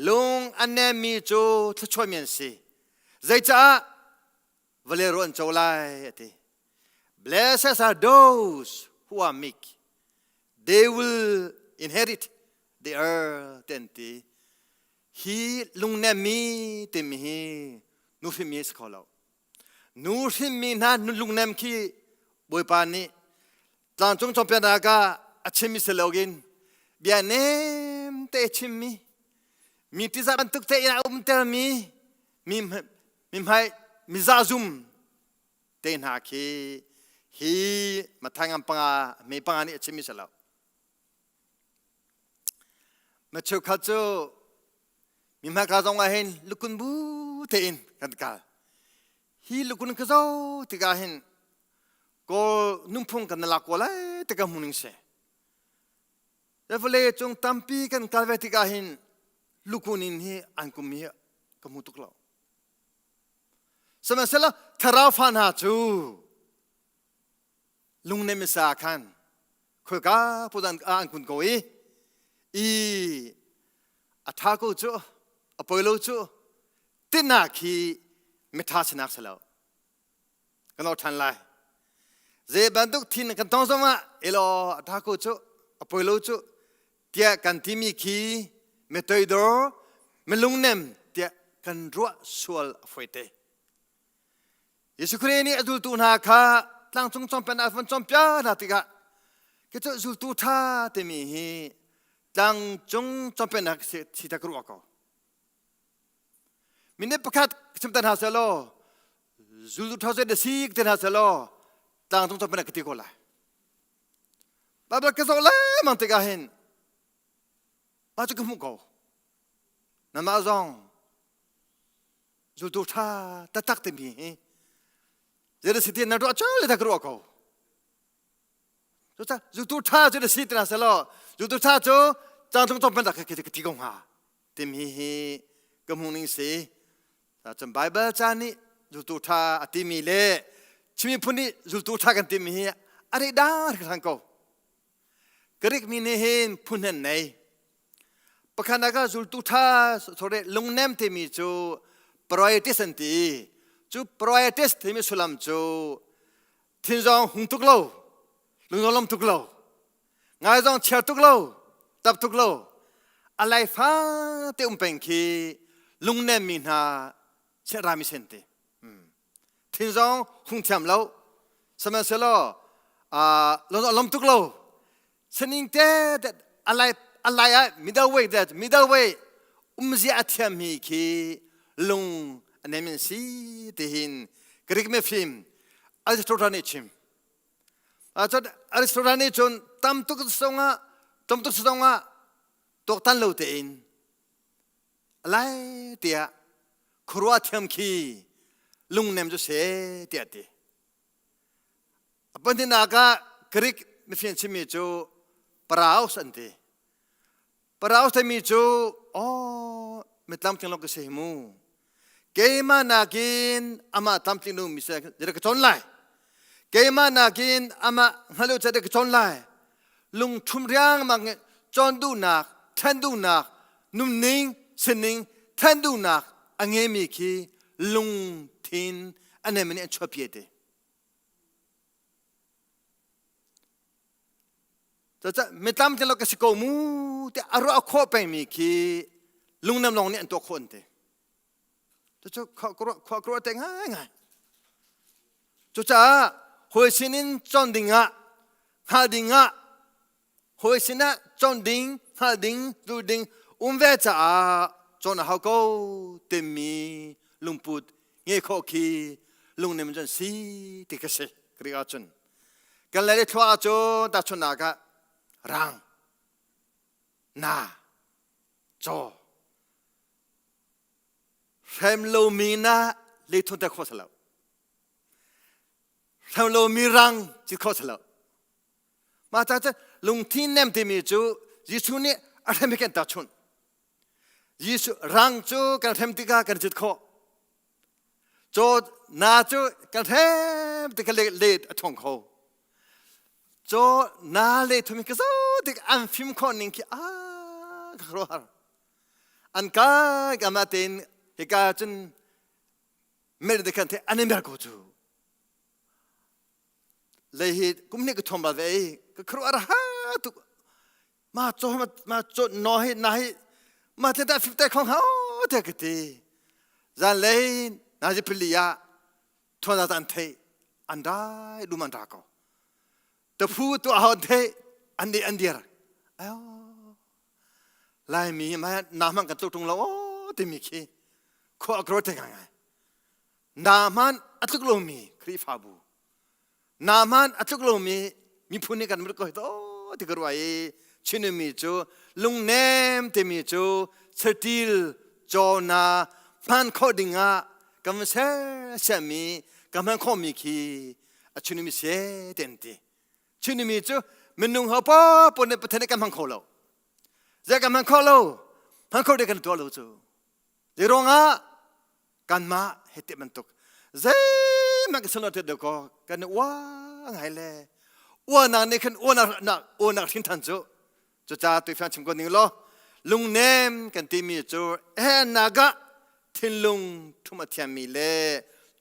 Lung a nemmi cu thluachuahmi an si. Zeicah vale ro an co lai a ti. Blessed are those who are meek. They will inherit the earth an ti. Hi lungnemmi timi hi nu hrimmi si kho lo. Nu hrimmi hna nu lungnem khi Bawipa nih tlangcung cawnpiaknak ah a chimmi si loin bia nem te chimmi mi tizah bantuk te in a umtermi mi mi hmai mi zahzum te hna khi hi Matthai ngam panga me panga nih a chimmi si lo. Ma cheukhat cu mi hmaika zong ah hin lukun bu tein kan kal. Hi lukun ka zo tikah hin Kawl nunphung kan lak ko lai ti ka hmu ning si. Vawlei cung tampi kan kal ve tikah hin lukun in hi an kum hi ka hmu tuk lo. Sihmanhsehlaw thlarau fa hna cu lungnem sa khan khoika pudan an kun ko i i a tha ko cu a poi lo cu tina khi mitha sinak si lo kan or than lai zei bantuk thin kan tong zongah elo a tha ko cu a poi lo cu tiah kan timi khi mi toidor mi lungnem tiah kan ruah sual a foi te Jesuh Khrih nih a zultu hna kha tlangcung cawmpen ah von cawmpiak hna tikah khi cu zultu ṭha timi hi tlangcung cawmpiaknak si ta ka ruah ko minute pakhat chimter hna selaw zultu ṭha cu na si ka ti hna selaw tlangcung cawmpiaknak ka ti ko lai Bible ka zoh lengmang tikah hin mah cu ka hmuh ko. Nanmah zong zultu ṭha taktak timi hi zei si ti na ruah cio le ka ruah ko. Cucaah zultu ṭha cu na si ti na selaw zultu ṭha cu cangtlung cawmpen rak ka ti ko hnga timi hi ka hmuh ning si. Cun Baibal ca nih zultu ṭha a timi le Chin miphun nih zultu ṭha kan timi hi a reh dar hran ko. Greek mi nih hin phun an nei. Pakhat ah zultu ṭha sorry lungnem timi cu priorities an ti. Cu priorities timi sullam cu thin zong hung tuk lo, lung zong lom tuk lo, ngai zong chiar tuk lo tap tuk lo a lai fa te um peng khi lungnem mi hna rami sen te thin zong hung thiam lo sihmanhsehlaw lom tuk lo saning te alai alai ah middle way that middle way umzia a thiam mi khi lung a nem in si ti hin Greek mifim Aristotle nih chim Cun Aristotle nih cun tam tuk zongah tlawm tuk zongah tuaktan lo tein lai tiah khuaruah thiam khi lungnem cu se tiah ti. A pahnihnak ah Greek mifim chimmi cu Paraos an ti. Paraos timi cu aw. Mi tlamtling lo ka si hi mu. Keimah nakin amah tlamtling lo mi si ka cawn lai. Keimah nakin amah hngalh lo ka cawn lai. Lungthum riangmang in cawn duhnak, thlen duhnak, nunning, sining, thlen duhnak a ngeimi khi lungthin a nem nih an chuahpi te. Cucaah mi tlamtling lo ka si ko mu tiah a ruah khawh pengmi khi lungnem lawng nih an tuah khawh an ti. Cucu khua ka ruah te ngaingai. Cucaah hawi sinin cawn dingah, hngalh dingah, hawi sinah cawn ding, hngalh ding, duh ding um ve caah cawn a hau ko timi lungput nge khawh khi lungnem cun si ti ka si. Greek ahcun. Kan lei thlua ahcun tahchunhnak ah rang, na, caw, hrem lomi na leithun te kho salo. Hrem lomi rang ci kho salo. Mah ca cun lungthin nem timi cu Jesuh nih a hrem hi kan tahchunh. Jesuh rang cu kan hrem tikah kan cit khawh. Caw na cu kan hrem ti ka let a ṭhawng kho. Caw na le thum ka zo tik an fim khawh ning khi a ka khuaruahhar. An kai ka ma tein hika cun mer de khan the an i mer ko cu. Lei hi kum hnih ka thom bal ve i ka khuaruah ha tuk. Ma caw ma caw no hi na hi ma te ta fif te khong hau te ka ti. Zan lei na ji phili ah thuan ta an thei an dai dum an ra ko. Ta phu tu ahon thei an di an dir. Ayo Laimi ma na hmang kan tluk tung lo o timi khi khua a kro te ngai ngai. Na hman a tluk lomi Khrihfabu Na hmaan a tluk lomi miphun nih kan mut ko hi to ti ka ruah i Chinmi cu lungnem timi cu saṭil cawna hman khawh dingah kan van sersiammi kan hman khawhmi khi a Chinmi si te an ti. Chinmi cu minung ho paoh nih Pathian nih kan hmang kho lo. Zei kan hmang kho lo, hman kho ding kan tuah lo cu. Zei ruangah kanmah he ti bantuk zeihmanh kan silo te ko kan i ua ngai le uanak nih khan uanak nak uanak hrin than cu cucaah tuifiang chim ko ning law lungnem kan timi cu he naga thinlung thum a thiammi le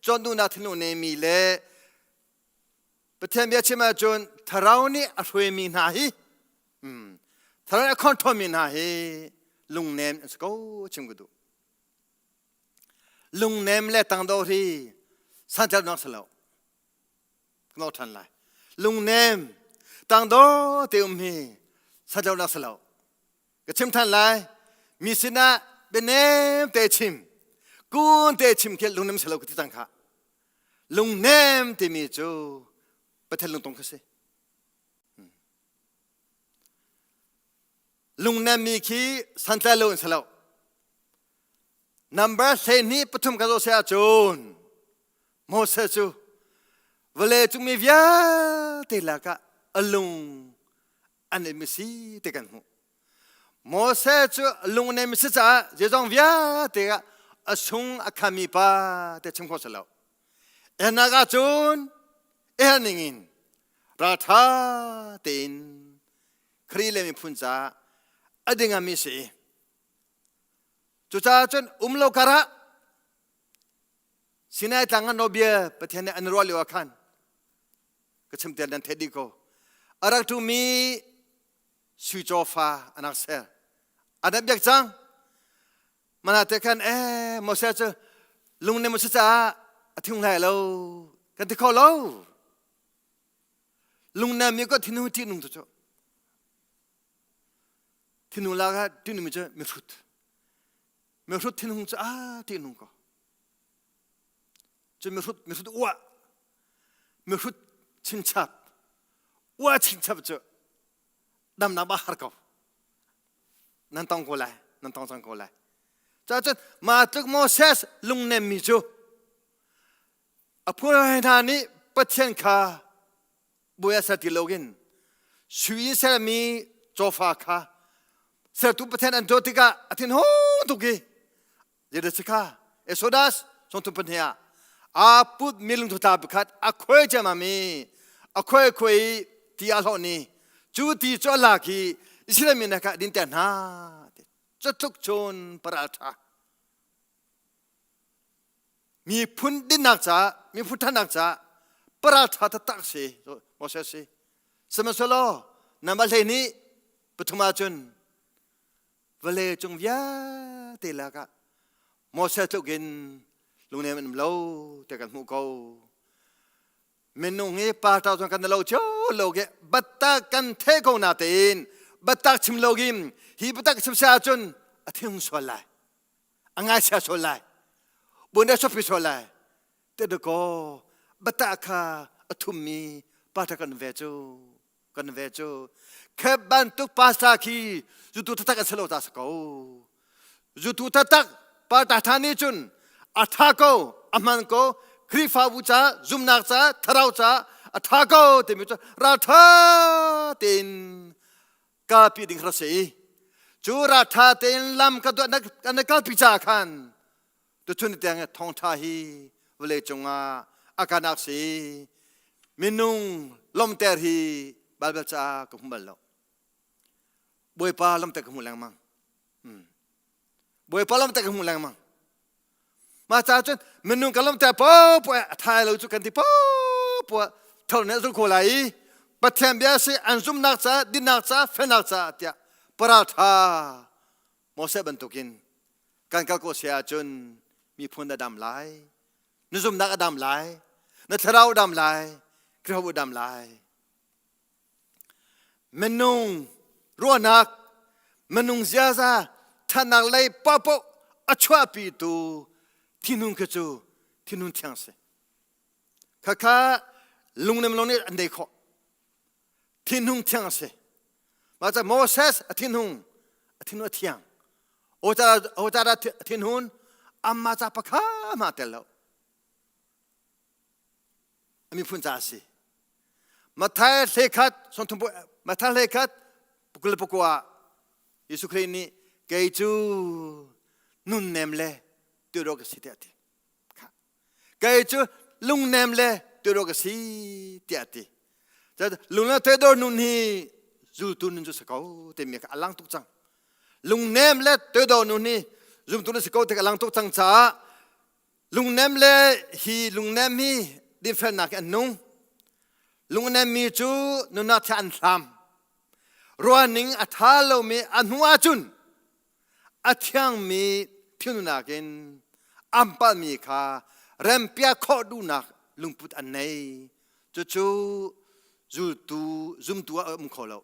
cawnduhnak thinlung neimi le Pathian bia chim ahcun thlarau nih a hruaimi hna hi thlarau nih a control mi hna hi lungnem an si ko chim ka duh Lungnem le tangdor hi santlainak si lo. Ka ṭhan lai. Lungnem, tangdor te um hi santlainak si lo. Ka chim ṭhan lai. Mi sinah bianem te chim, kun te chim khi lungnem si lo ka ti cang kha. Lungnem timi cu Pathian lungtong kha si. Lungnemmi khi santlai lo in si lo. Number 23 kan zoh si ahcun Moses cu vawlei cung mi vialte lakah a lung an i si ti kan hmuh. Moses cu lung an i si caah zeizong vialte ah a sung a khami pa te chim khawh si lo. Enak ahcun er ningin ralṭha tein Khrih le miphun caah a dingami si. Cucaah cun um lo karah Sinai tlang ah nawbia Pathian nih an ruah lio ah khan ka chim tial nan theih dih ko. A rak ṭumi sui cawfa an rak ser. An rak biak cang. Mana te khan eh Moses cu lungnem a si caah a thing hlai lo kan ti kho lo. Lungnem mi ko thinhung ṭihnung tu cu. Thinhung lak ah ṭihnung mi cu mihrut. Mihrut thinhung cu a ṭihnung ko. Cu mihrut mihrut uah mihrut chinchap uah chinchap cu damnak ba har ko. Nan tong ko lai, nan tong cang ko lai. Cacun mah tluk Moses lungnem mi cu a phun hna nih Pathian kha bawi ah ser ti loin sui in sermi cawfa kha sertu Pathian an dawt tikah a thinhung tuk i. Zeidah Exodus sawmthum pahnih ah aa put mi lungthu pakhat a khuai ciammam i a khuai khuai i ti a hlawh ni cu ti cu a lak i Israel mi kha dinter hna cutluk cun paral ṭha miphun dinnak caah miphun ṭhatnak caah paral ṭha taktak si Moses si sihmanhsehlaw namah hlei nih pathum ahcun vawlei cung vialte lakah Moses tluk in lungnem an um lo te kan hmuh ko. Minung hi pa ṭau kan lo cio lo ke batta kan the ko na tein batta chim lo gim hi batak chim sia ahcun a thing sual lai a ngai sia sual lai bun a sopi sual lai te ko bata kha a thummi pa ṭha kan ve cu kan ve cu khep bantuk pastor khi zutu taktak an si lo ta si ko zutu taktak pa ta tha nih cun a tha ko a hman ko Khrihfabu ca zumnak ca thlarau ca a tha ko timi cu raltha tein kalpi ding kha si cu raltha tein lam ka duat kan kalpi ca khan tuchun tiang thawngtha hi vawlei cungah a kanak si minung lomter hi Bible ca ka hmu bal lo Bawipa lomter ka hmu lengmang Bawipa lomter ka hmu lengmang mah ca cun minung ka lomter popo a thai lo cu kan ti popo thol ne zul kho lai i Pathian bia si an zumnak ca dinnak ca felnak ca tiah paratha Moses bantukin kan kal ko si ahcun miphun a dam lai, na zumnak a dam lai, na thlarau a dam lai, Khrihfabu a dam lai. Minung ruahnak, minung ziaza, ṭhatnak lei paohpaoh a chuahpitu thinhung khi cu thinhung thiang si. Khakha lungnem lung nih an dei khawh. Thinhung thiang a si. Mah ca Moses a thinhung a thinhung a thiang. O ca dah thinhun amma ca pakha ma tel lo. A miphun ca a si. Matthai hlekhat sawmthum Matthai hlekhat kul pakua Jesuh Khrih nih kei cu nunnem le tuah ka si tiah a ti. Kei cu lungnem le tudo ka si tiah a ti. Lungnem tuidor nun hi zultu nun cu si ko timi kha a lang tuk cang. Lungnem le tuidor nun hi zumtu nun si ko ti a lang tuk cang caah lungnem le hi lungnem hi dinfelnak hi an nung. Lungnem mi cu nunnak thla an hlam. Ruahning a tha lomi a hnu ahcun a thiangmi thilnunak in an palhmi kha rempiak khawh duhnak lungput an nei. Cucu zultu zumtu ah a um kho lo.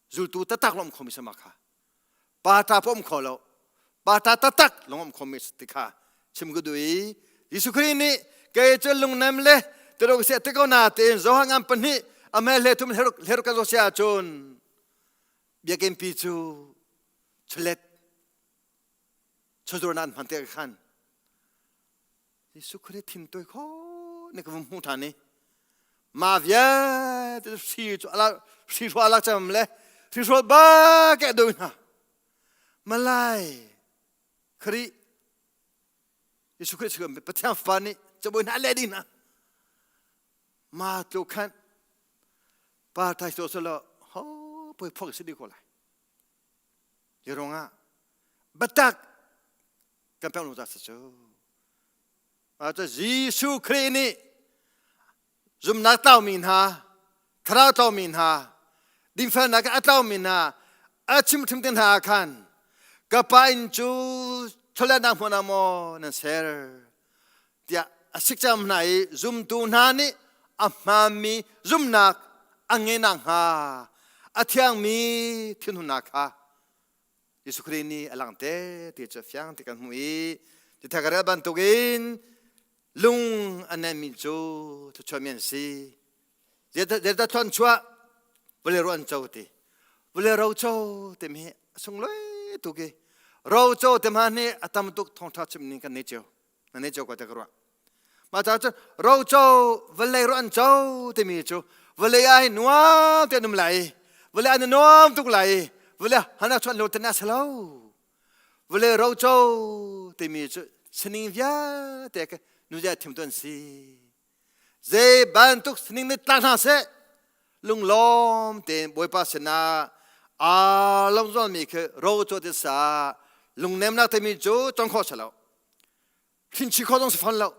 Zultu taktak lawng um khomi sama kha. Pa ta pa um kho lo. Pa ta taktak lawng um khomi ti kha chim ka duh i Jesuh Khrih nih kei cu lungnem le tiruk sia te ko na tein Johan ngan pahnih a mel hle thum hleruk ka zo sia cun biakinn pi cu chawlet chawzur nan hman te khan Jesuh Khrih thin toi kho ne ka hmu than ni ma vialte hri cu ala hri hro alak cham le hri hro ba ke doi na malai Khrih Jesuh Khrih chu Pathian fa nih cabuai hna le ding na ma tlu khan pa thai so so lo ho poi phok si di ko lai Hi ruangah biatak kan pek lo ta cu cu Jesuh Khrih nih zumnak tlaumi hna thlarau tlaumi hna dinfelnak a tlaumi hna a chim hrim te hna khan ka pa inn cu chawlehnak hmun ah maw nan ser tiah a sik cam hna i zumtu hna nih a hmaanmi zumnak a ngei nakhnga a thiangmi thinhunnak kha Jesuh Khrih nih a langhter ti cu fiang ti kan hmuh i ti ka rel bantukin lung a nemmi cu thluachuahmi an si. Zeidah thluanchuah vawlei ro an co ti vawlei ro co timi hi a sunglawi tuk i ro co te hma nih a tam tuk thawngṭha chim ning kan nei cio na nei cio ko te ka ruah mah caah cun ro co vawlei ro an co timi cu vawlei ah hin nuam te an um lai vawlei an nuam tuk lai vawlei hana chuan lo te na si lo vawlei ro co. timi cu sining vialte ka nu zia thim tu an si. Zei bantuk sining nih tla hna seh lunglawm tein Bawipa sinah aa lawmzualmi khi ro cu ti sa lungnemnak timi cu cong khawh si lo. Thinchi khawh zong si fawn lo.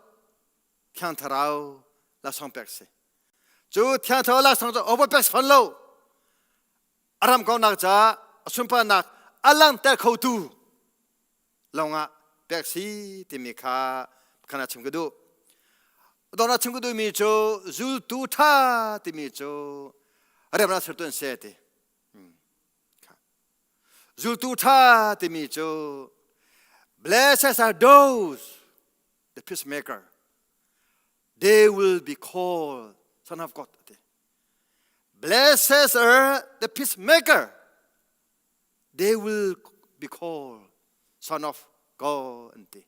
Thiang Thlarau laksawng pek si. Cu Thiang Thlarau laksawng cu opa pek si fawn lo. A ram kaunak caah a sunparnak a langhter khotu lawngah pek si timi kha khan ah chim ka duh. Dawr ah chim ka duhmi cu zultu ṭha timi cu remnak sertu an si ti. Zultu ṭha timi cu blessed are those the peacemaker they will be called son of God ti. Blessed are the peacemaker they will be called son of God an ti.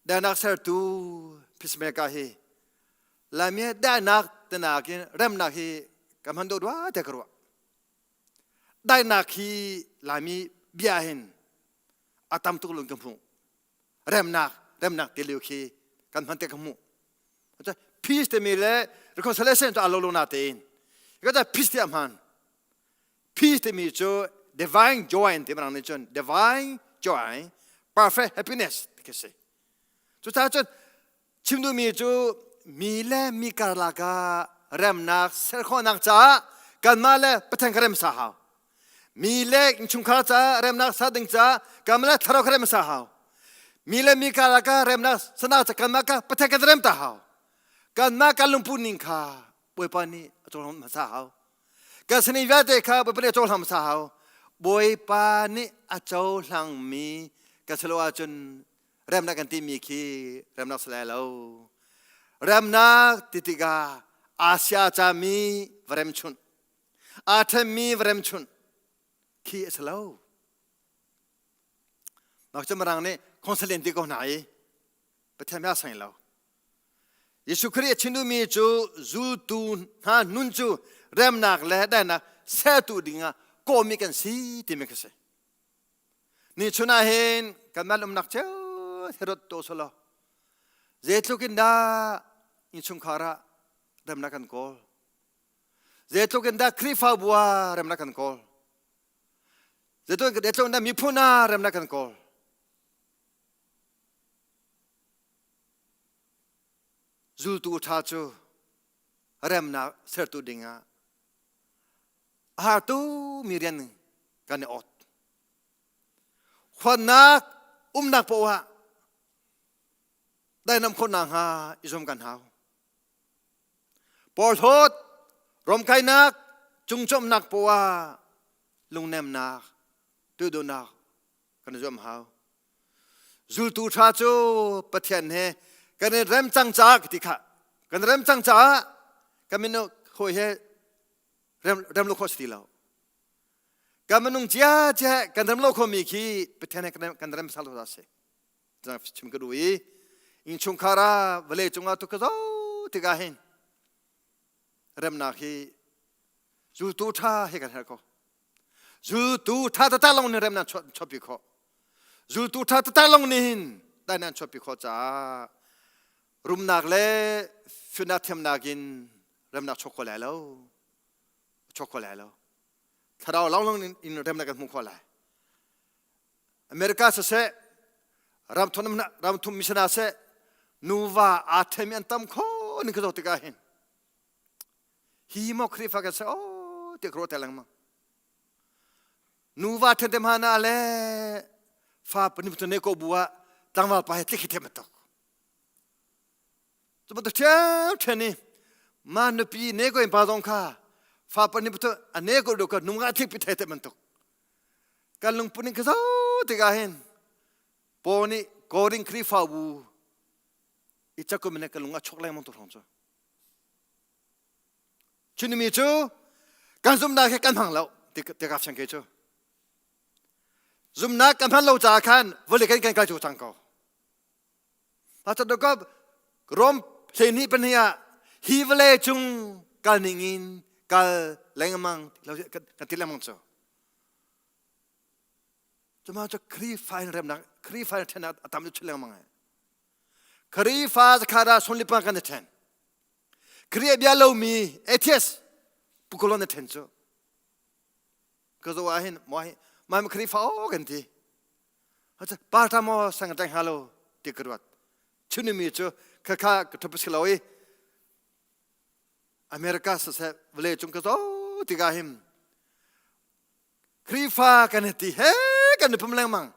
Danak sertu peacemaker hi Laimi danak tenak in remnak hi ka hman dawh dua te ka ruah. Daihnak hi Laimi bia hin a tam tuk lung ka hmuh. Remnak, remnak ti lio khi kan hman te ka hmuh. Peace timi le reconciliation cu a lo lo na tein. Ka peace ti a hman. Peace timi cu divine joy ti mirang nih cun divine joy, perfect happiness ti khi si. Cucaah cun chim duhmi cu mi le mi karlak ah remnak ser khawhnak caah kanmah le Pathian kha rem sa hau. Mi le innchungkhar caah remnak sa ding caah kanmah le thlarau kha rem sa hau. Mi le mi karlak ah remnak sanak ca kanmah kha Pathian kan rem ta hau. Kanmah kan lungput ning kha Bawipa nih a cohlang hmasa hau. Kan sining vialte kha Bawipa nih a cohlang hmasa hau. Bawipa nih a cohlangmi kan si lo ahcun remnak kan timi khi remnak si lai lo. Remnak ti tikah Asia cami va rem chunh, aa ṭhenmi va rem chunh khi a si lo. Mah cu Mirang nih counseling ti ko hna i Pathian bia sang lo. Jesuh Khrih a chim duhmi cu zultu hna nun cu remnak le daihnak sertu dingah kawhmi kan si timi khi si. Ni chun ah hin kanmah umnak cio Herod to selaw zeitluk in dah innchungkhar ah remnak kan kawl zeitluk in dah Khrihfabu ah remnak kan kawl zeitluk in dah miphun ah remnak kan kawl Zultu ṭha cu remnak sertu dingah a har mi rian kan i ot. Huannak umnak poah ah dainam khawhnak hnga i zuam kan hau. Porhlawt, romkainak, cungcawmnak poah lungnemnak, tuduhnak kan i zuam hau. Zultu ṭha cu Pathian he kan i rem cang caah ka ti kha. Kan i rem cang caah kan minung hawi he rem, rem lo khawh si ti lo. Kan minung cia cia kan rem lo khomi khi Pathian he kan rem sal lo si. Chim ka duh i innchungkhar ah vawlei cungah tu ka zo tikah hin remnak hi zultu ṭha he kan herh ko. Zultu ṭha taktak lawng nih remnak chuahpi khawh. Zultu ṭha taktak lawng nih hin daihnak an chuahpi khawh caah rumnak le fimnak thiamnak in remnak chuak kho lai lo. Chuak kho lai lo. Thlarau lawnglawng in remnak kan hmuh khawh lai. America siseh, ram thum ram thum mission ah seh, nuva aa ṭhenmi an tam kho ning ka zoh tikah hin Hi maw Khrihfa kan si oh ti ka ruah te lengmang. Nuva then te hmana le fa panim tu ne ko bu ah tlangval pa he tlik hi them tok. Cu bantuk ṭhiam ṭhiam ni ma nupi ne ko in pa zong kha fa panim tu a ne ko do ka nunga tlik pi thai te bantuk. Kan lungput ning ka zo tikah hin Paul nih Korin Khrihfabu i cakum in ka lung a chok lengmang tu hrawng cu. Cunimi cu kan zumhnak hi kan hmang lo ti ka fiang ke cu. Zumhnak kan hman lo caah khan vawlei kan kan kal cu cang ko. Ka Rom 12 pahnih ah hi vawlei cung kal ning in kal lengmang kan ti lengmang cu. Cuma cu Khrihfa in remnak Khrihfa in ṭhennak a tam chin lengmang ai. Khrihfa zakhat ah sunlipa kan i ṭhen. Khrih a bia lomi atheist pukulon na ṭhen cu. Ka zo ah hin mo hi mai Khrihfa o kan ti. Pa ta mo sang tang halo ti ka ruat. Chunimi cu khakha ka thup si lo i America siseh vawlei cung ka zo tikah hin Khrihfa kan ti he kan pum lengmang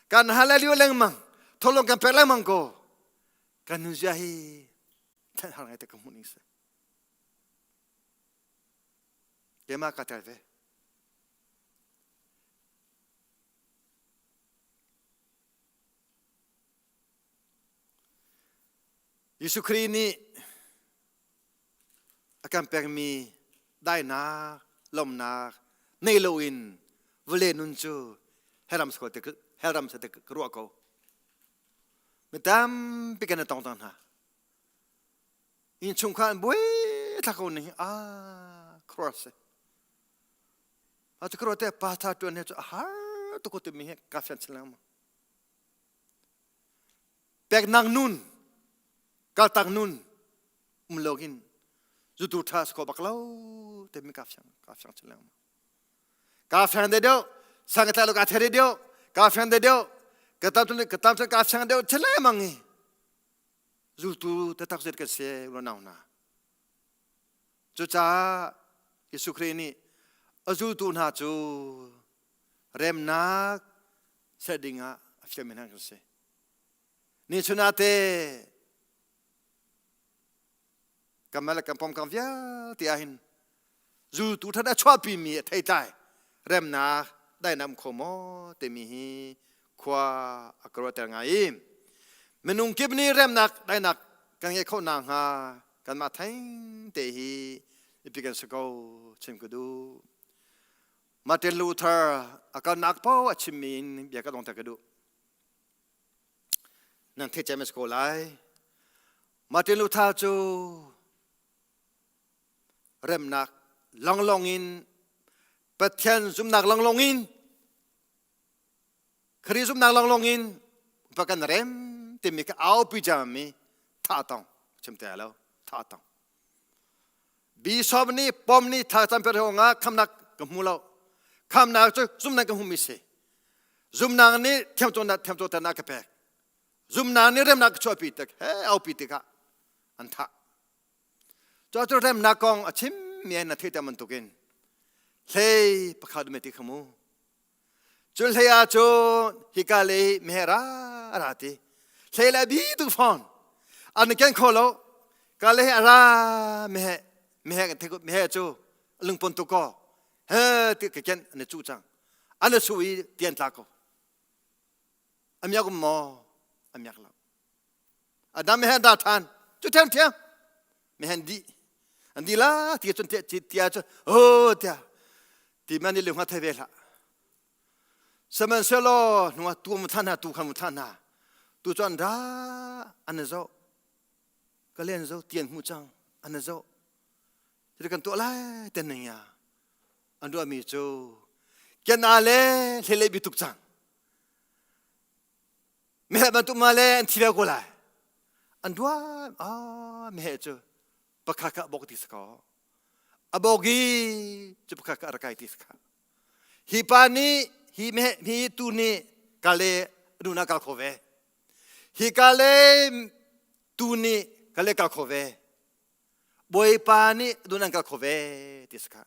kan hallelujah lengmang tholong kan pek lengmang ko kan nunzia hi then har ngai te ka hmuh ning si keimah ka tel ve Jesuh Khrih nih a kan pekmi dainak, lawmhnak nei loin vawlei nun cu hellram hellram sa te ka ruah ko. Mi tampi kan i tong cang hna. Innchungkhar an buai thla ko ning ah cross si. A cu ka te pa tha tuan he cu a har tuk ko timi he ka fian chin lengmang. Peknak nun, kaltak nun um lo hin zutu ṭha si kho bak lo timi ka fiang ka fiang chin lengmang. Ka fiang deuh deuh, sang ka tlai lo ka the deuh deuh, ka fiang deuh deuh, ka tam ka tam ka fiang deuh chin lengmang i zultu taktak zet kan si unau hna. Cucaah Jesuh Khrih nih a zultu hna cu remnak ser dingah a fialmi hna kan si. Ni chun ah te kan le kan pom kan vialte ah hin zultu that a chuahpi mi a theitlai remnak dainam kho maw timi hi khua a ka ruahter ngai i minung kip nih remnak dainak kan ngeih khawh nakhnga kanmah theng te hi ipi kan si ko chim ka duh. Martin Luther a kalnak paoh a chimmi in bia ka dongter ka duh. Nan theih cem ko lai. Martin Luther cu remnak longlong in Pathian zumnak longlong in Khrih zumnak longlong in pa kan rem timi ka aupi jami tha tong chim te lo tha tong Bishop nih pom nih tha cam per nga khamnak ka hmu lo khamnak cu zumnak ka hmu mi si zumnak nih thiamcawnnak thiamcawternak ka pek zumnak nih remnak ka chuahpi tik he aupi tikah an thah cu cu remnak kong a chim mi na thei te bantukin hlei pakhat me ti khamu Cun hlei ah cun hika le meheh ra a ra ti. Hlei le bi tu fawn. An ken kho lo. Ka le a ra meheh meheh meheh cu lungpon tu ko. He ti ka ken an cu cang. An su i tian tla ko. Amiak um maw? Amiak lo. Adam meheh da than. Cu thiam thiam. Meheh di. An di la ti cun tia cu oh tia ti man ni lung thei ve hlah. Sihmanhsehlaw hnuah tu mu than hna tu khan mu than hna tu cu an ra an zo ka len zo tian hmu cang an zo ti kan tuah lai ten ning ya an ruah mi cu ken a le hlele bi tuk cang meheh bantuk ma le an thi ve ko lai an ruah ah meheh cu pakhat kha bok ti sa ko a bogi cu pakhat kha a rak kai ti sa kha Hi pa nih hi meh hi tu nih kale nu na kal kho ve. Hi kale tu nih kale kal kho ve. Bawipa nih dun an kal kho ve ti saka.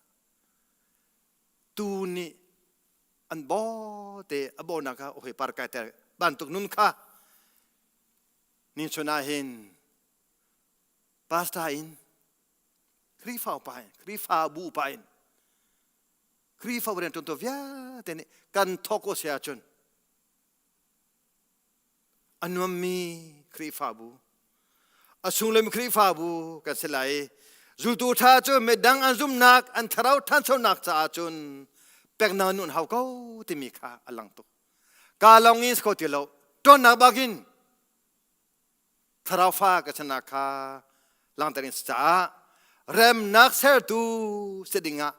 Tu nih an bo te a bo nak kha hoi par kai ter bantuk nun kha ni chun ah hin pastor in Khrihfa upa in Khrihfa bu upa in Khrihfa rian ṭuantu vialte nih kan thawk u si ahcun a nuammi Khrihfabu a sunglawi Khrihfabu kan si lai i zultu ṭha cu midang an zumhnak an thlarau ṭhanchonak caah cun peknak nun hau ko timi kha a lang tuk. Ka lawng in si kho ti lo ṭawnnak bakin thlarau fa ka chana kha langhter in si caah remnak sertu si dingah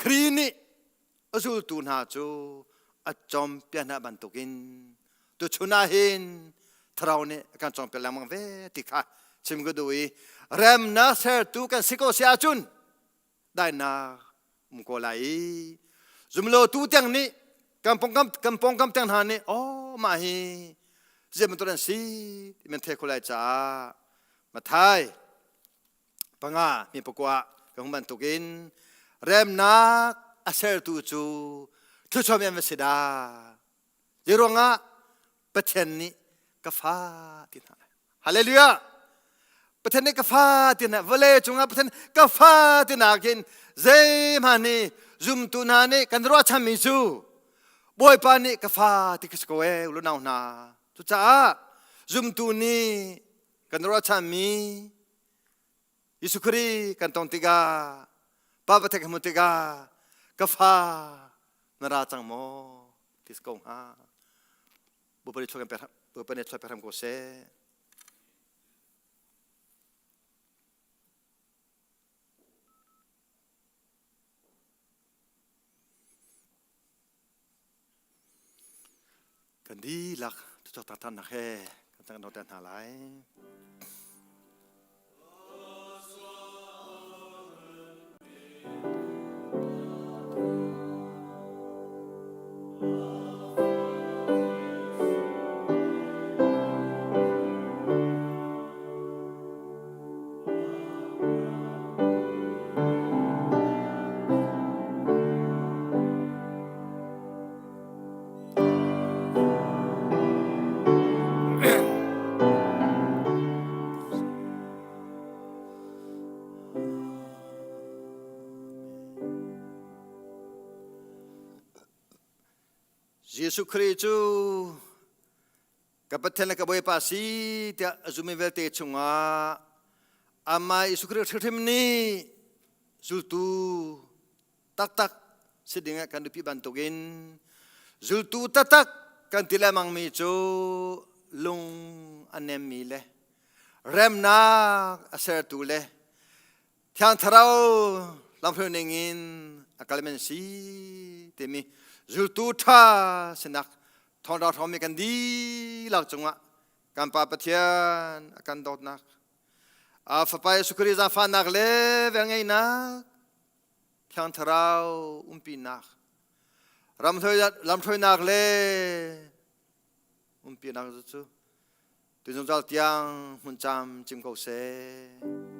Khrih nih a zultu hna cu a cawmpiak hna bantukin tuchun ah hin thlarau nih a kan cawmpiak lengmang ve ti kha chim ka duh i remnak sertu kan si ko si ahcun dainak um ko lai i zumlo tu tiang nih kan pongkam kan pongkam tiang hna nih oh mah hi zei bantuk an si ti men thei kho lai caah Mathai panga mi pakua ka hung bantukin remnak a sertu cu thluachuah mi an va si dah zei ruangah Pathian nih ka fa ti hna Hallelujah Pathian nih ka fa ti hna vawlei cungah Pathian ka fa ti nak hin zeihmanh nih zumtu hna nih kan ruahchanmi cu Bawipa nih ka fa ti ka si ko ee unau hna cucaah zumtu nih kan ruahchanmi Jesuh Khrih kan tong tikah Pa Pathian kan hmuh tikah ka fa na ra cang maw ti si ko hnga Bawipa nih thluak Bawipa nih thluak pe hram ko seh. Kan dihlak tucak taktaknak he kan cang te hna lai. Jesuh Khrih cu ka Pathian le ka Bawipa si tiah a zummi vialte chungah amah Jesuh Khrih hrimhrim nih zultu taktak si ding ah kan nupi bantukin zultu taktak kan ti lengmangmi cu lung a nemmi le remnak a sertu le Thiang Thlarau lamhruai ning in a kal men si timi zultu ṭha sinak thawngṭha hrawmmi kan dihlak cungah kan Pa Pathian a kan dawtnak a Fapa Jesuh Khrih zaangfahnak le velngeihnak Thiang Thlarau umpinak lamhruainak le umpinak cu tu zungzal tiang hmun cam cim ko seh.